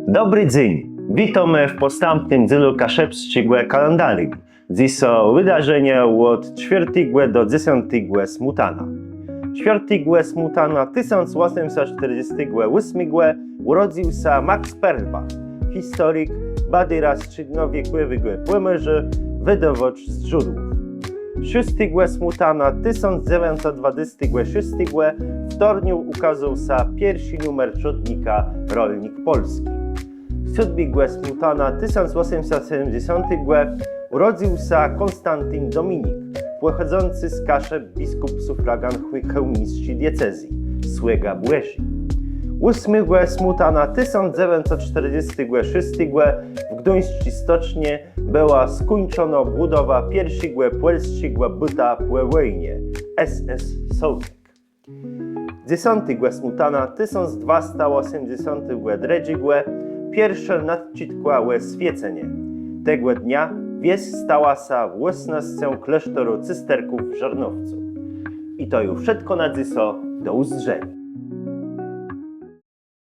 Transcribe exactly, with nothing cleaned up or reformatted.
Dobri dzéń! Witómë w pòstãpnym dzélu kaszëbsczégò kalendarium. Dzysô wëdarzenia òd czwiôrtégò do dzesątégò smùtana. Czwiôrtégò smùtana tësąc òsmëset sztërdzestégò òsmégò ùrodzył sã Max Perlbach, historik, badéra strzédnowiekòwégò Pòmòrza, wëdôwôcz zdrzódłów. Szóstégò smùtana tësąc dzewiãcset dwadzestégò szóstégò w Toruniu ùkôzôł sã pierszi numer cządnika Rolnik Polski. Sódmégò smùtana tësąc òsmëset sétmëdzesątégò ùrodzył sã Kònstantin Dominik, pòchòdzący z Kaszëb biskùp sufragan chë-, chełmsczi diecezji, słëga Bòżi. Ósmégò smùtana tësąc dzewiãcset sztërdzestégò szóstégò w gduńsczi stocznie bëła skùńczonô bùdowa pierszégò pòlsczégò bôta pò wòjnie, S S Sołtëk. Dzesątégò smùtana tësąc dwasta òsmëdzesątégò drëdżégò pierszô nadczidka ò swiécenié. Tegò dnia wies stała sã włôsnoscą klôsztoru cysterków w Żarnowcu. I to ju wszëtkò na dzysô. Do ùzdrzeniô.